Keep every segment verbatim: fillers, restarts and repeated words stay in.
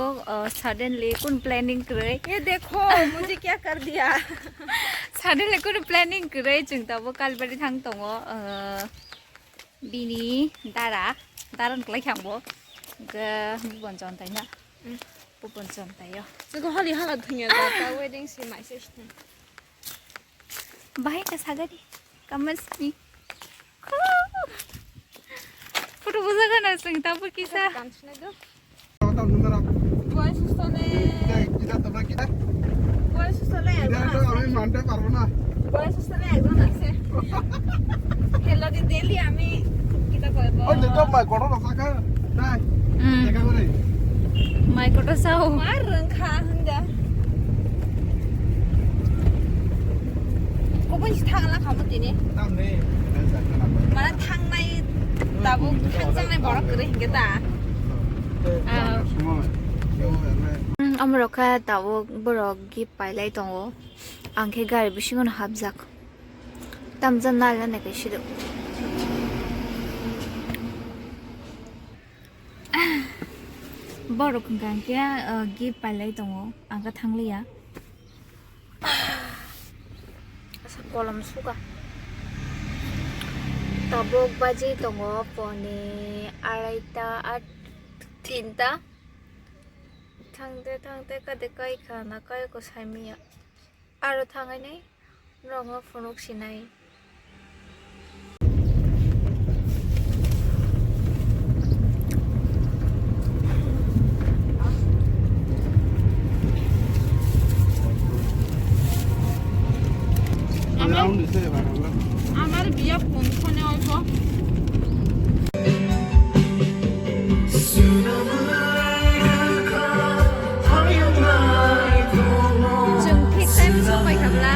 Oh, suddenly kun planning kwrwi. ये देखो, मुझे क्या कर दिया। Suddenly kun planning kwrwi, chwng tabuk Kalbari thang tongo. Uh, bini dara, dara ni kwlai khe ang bo. Hwnkhe bubon chontai na. Hmm. Bubon chontai yo. Chwng holi hala thungya da, ta wedding si mai se sini. Bahai ka sagari. Kamas ni. Photo bujagana chwng tabuk kisa. বয়স স্থলে, বয়স স্থলে একজন আছে। আমি মানতে পারবো না। বয়স স্থলে একজন আছে। এর লগে ডেইলি আমি কিতা কইব? ওই তো মাই কত না থাকা। তাই। হুম। দেখা করে। মাই কত চাও? মার রং খা হুন্দা। Kubun si thangla khamu tini. Tam ne. Mana thangnai tabuk thangjaknai borok kwrwi hinkhe ta. Ah. Hmm, amorok khe tabuk borok gift pailai tongo. Ang khe gari bisingo no hapjak. Tamjak nalna nai kaisa do. Borok hwnkha hwnkhe, ah, gift pailai tongo. Ang khe thangliya. Asa kolom suka. Tabuk baji tongo pone araita at tinta. Thangte thangte kade kai khana kai ko saimiya. Aro thangaini norokno phunuk sinai. Around the same, around. Amar biya phone phone oibo. Chwng thik time sokpai khabla.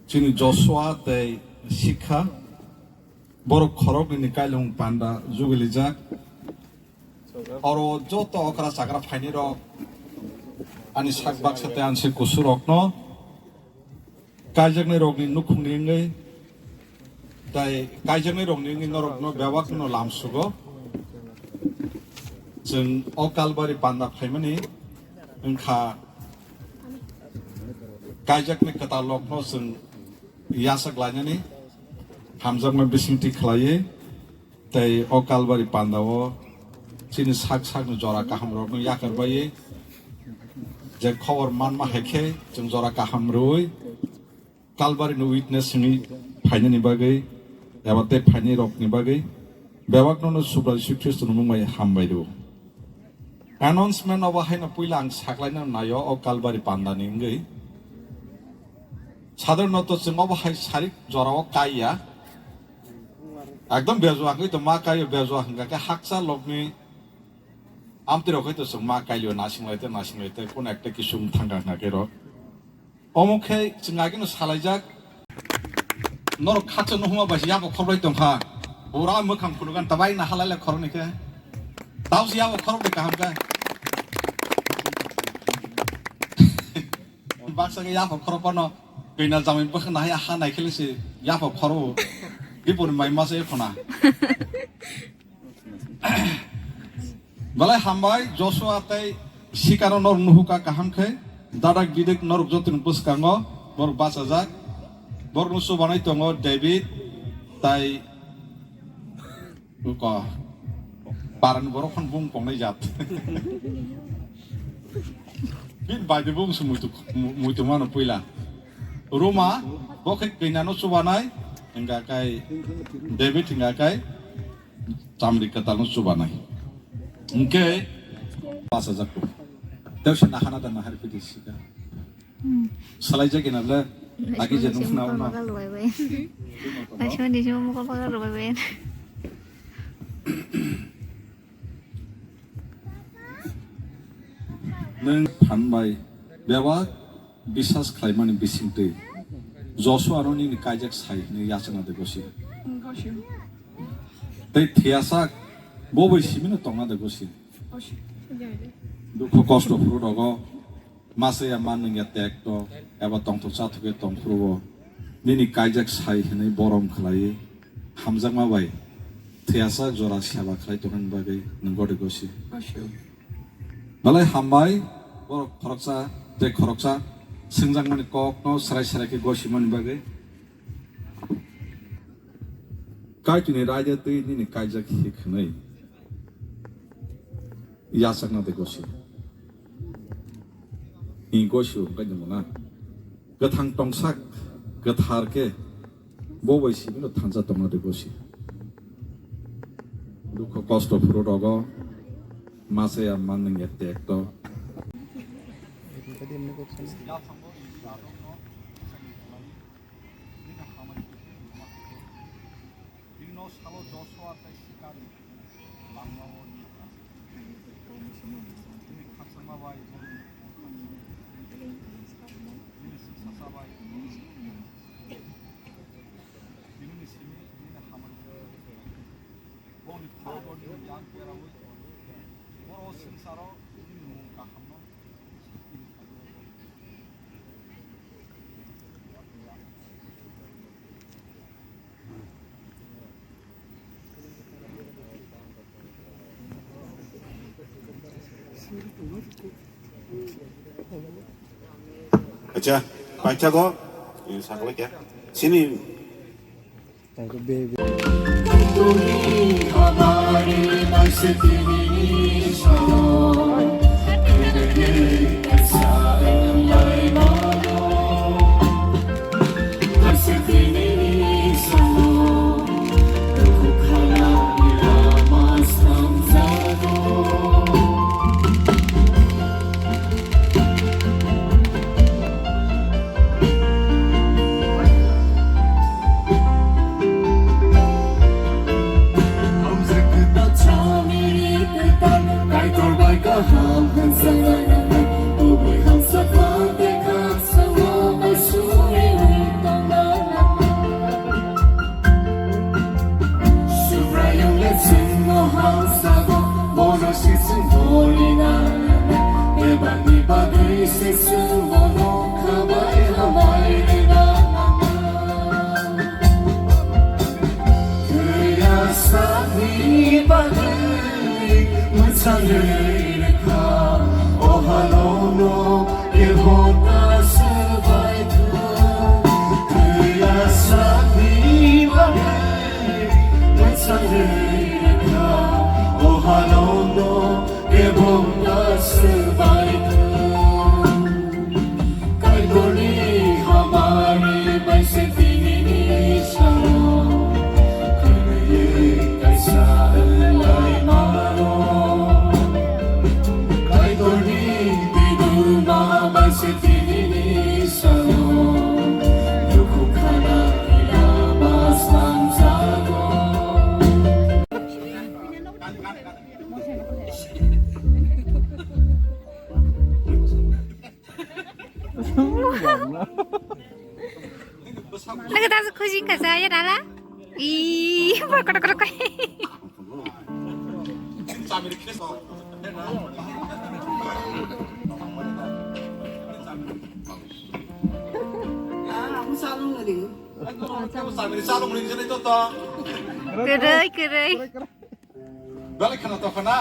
Chini Joshua tei Sikha borok khoroknwini kailung panda jugilijak. Oro joto okra chakra phainai rok ani sak baksa tei ani se kusu rokno kaijaknai rokni nukhungni wngwi tei kaijaknai rokni wngwi norokno bebakno lamsugo. Chwng o Kalbari panda phaimani wngkha kaijaknai kwtal rokno chwng yasak lainani hamjakma bisingtwi khlaiwi. Tei o Kalbari pandao chini sak sakni jora kahamrokno yakar baiwi je khobor manma hai khe chwng jora kaham rwui Kalbarini witness wngwi phainani bagwi eba tei phainairokni bagwi bebakno no Subrai Jisu Khristoni mung bai hambai rwo. Announcement obo haino puila ang saklaina naio o Kalbari pandani wngwi. Sadharonoto chwng obo hai sarik jorao kaiya. Ekdom bejua hwnkhe to ma kaio, bejua hwnkha khe hakcha lokni amtwi rok hai to chwng ma kailio, nasinglai te, nasinglai te, kono ekta kisung thangkha hwnkha khe rok. Omo khe chwng agino salaijak. Norok khatsa nuhuma bai se yabo khorbai tongkha. Bura mwkhang phunukgan tabai na halai le khoroknwi khe. Tausi yabo khoroknwi kaham khe. Baksa khe yaphok khorok phano kina jamai bwkhwna hai ha nai khe se yaphok khoro. Bipor mai masa ekhona. Belai hambai Joshua tei Sikano norok nuhuka kaham khe. Dadak bidik norok jotoni bwskango norok bachajak. Borokno chubanai tongo David tai Ko. Parani borok hwn bung kongnai jat. Bini bai de bung se muitu, mu-, muitu mano puila. Roma, bo khe kina no chubanai, hingka kai David hingka kai chamri kwtal no chubanai. Hingke basa jakku. Teu se nahana da nahar pidi sika. Hmm. Salai jagi na ble, agi je nung na ma. Laismani simo mokol pagal rwbai bai. Nwng phan bai bebak bisas khlaimani bisingtwi Joshua no nini kaijak sai hwnwi yachakna de gosi. Tei thwiyasak bo bai simino tongna de gosi. Dukhu kosto phuru rogo. Masa ya man nung ya tek to, eba tongthok chathok ya tongphuru bo. Nini kaijak sai hinui borom khlai, hamjakma bai thwiyasak jora seba khlai tongna bagwi nung gode gosi. Balai hambai, borok khoroksa, tei khoroksa, swngjakmani kok no srai srai khe gosi mani bagwi. Kaitorni raida twi nini kaijak hik hwnwi yachakna de gosi. Ni gosi hwnkhe nungna. Kwthang tongsak, kwthar khe, bo bai sibino thansa tongna de gosi. Dukho kosto phuru rogo, masa ya man nung ya tek to. Bini nok salo Joshua tei Sikan langmao ni bini khakchangma bai bini singsacha bai bini simi bini hamari boni khoroknwi yang peraui boro singsaro bini mung kahamno Acha, paithago, sakle kya? Sini. Kaitor bai kaham hwnjaknai, kubui hamsa phan tei kha. Subraiyung le chwngno hamsago, bono se chwng bolina nangnai, bebakni bagwi se chwng bono khabai hambai rwna nangnai. Thwiya sakni bagwi mwchangwi rwkha, o halongno Kebo ta swbai thung, thwiya sakni bagwi mwchangwi rwkha, o halongno kebo ta swbai thung. Kaitorni hamari bai se tinini salo, khwnwi kaisa wnglaimano. Kaitorni biduma bai se tinini salo, dukhu khana lama samjago. Nang ta khuji ka sa ya dala. Ih, ba kotor kotor kai. Kwrwi, kwrwi. Belai khana to khana.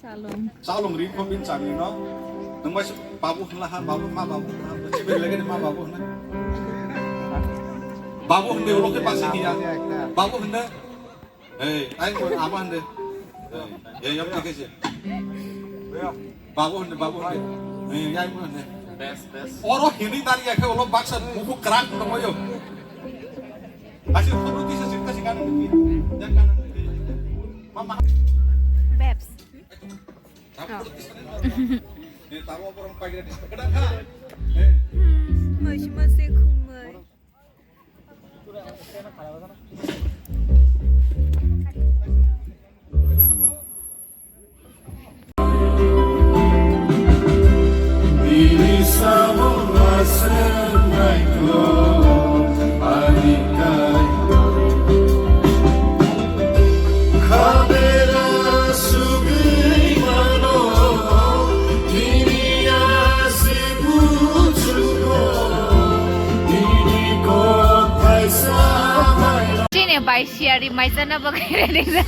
Chalung. Chalung ri kho bin chami no. Nang bai babu hwnla ha, babu ma babu hwnla ha. Chibai lagi ma babu hwnla. Babu hwnde ulo ke pasi niya. Babu hwnde. Hey, ai ko ama hwnde. Hey, hey, yam ke se. Babu hwnde, babu hwnde. Eh, ya, ibu ne. Best, best. Oro hini tari ya ke ulo baksa buku kerak tongyo. Asik photo tisa sik tasi kana niki. Dan kana niki. Mama. Babes. Tapo tisa ne. Eh, tapo borong pagira di. Kedang ha. Eh. Hmm, masih masih kumai. Chini bai siari maisana bagwi ready ja.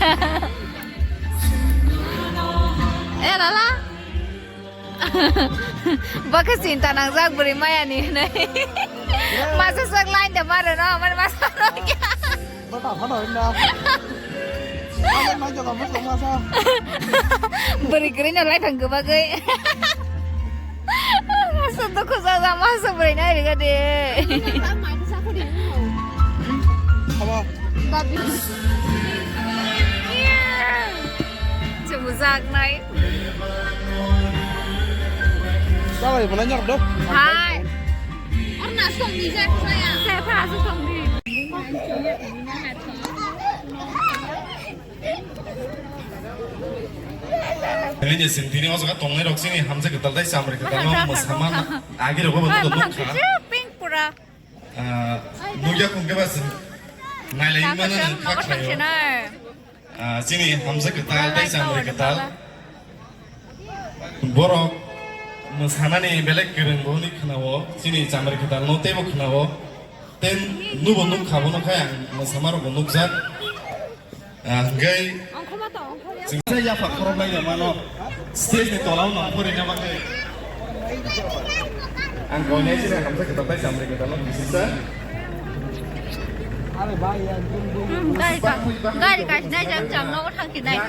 Eh, lala. Bwkha chinta nangjak bwrwi maya ni hinwi. Masa sak line de mare no, mane masa no kya. Bata phano hinna. Mane mai jaga bwswk masa. Bwrwi kwrwi no lai thang kwbagwi. Masa dukhu jaga masa bwrwi nai riga de. Haba. Babi. Chumujak nai. Salai mana nyak do? Hai. Orna song ni jak saya. Saya pha su song ni. Ini je sini o jaga tongnai rok sini hamjak kwtal tai samri kwtal no musaman agi rok bo. Pink pura. Ah, nukya khum khe ba chwng nailai mano nang kha khlaio. Ah, chini hamjak kwtal tei chamri kwtal. Borok mwsanani belai kwrwng bo hwnwi khwnao, chini chamri kwtal no teibo khwnao. Tei nubo nuk kha bono khai ang mwsama rokbo nukjak. Ah, hwnkhe chwngsa yapha khorok lai ya mano. Stage ni tola o nong pori na bagwi. Ang koinai sini hamsa kwtal bai chamri kwtal no bisingsa. Hmm, gari ka, gari ka sinai jang jang no thang sinai.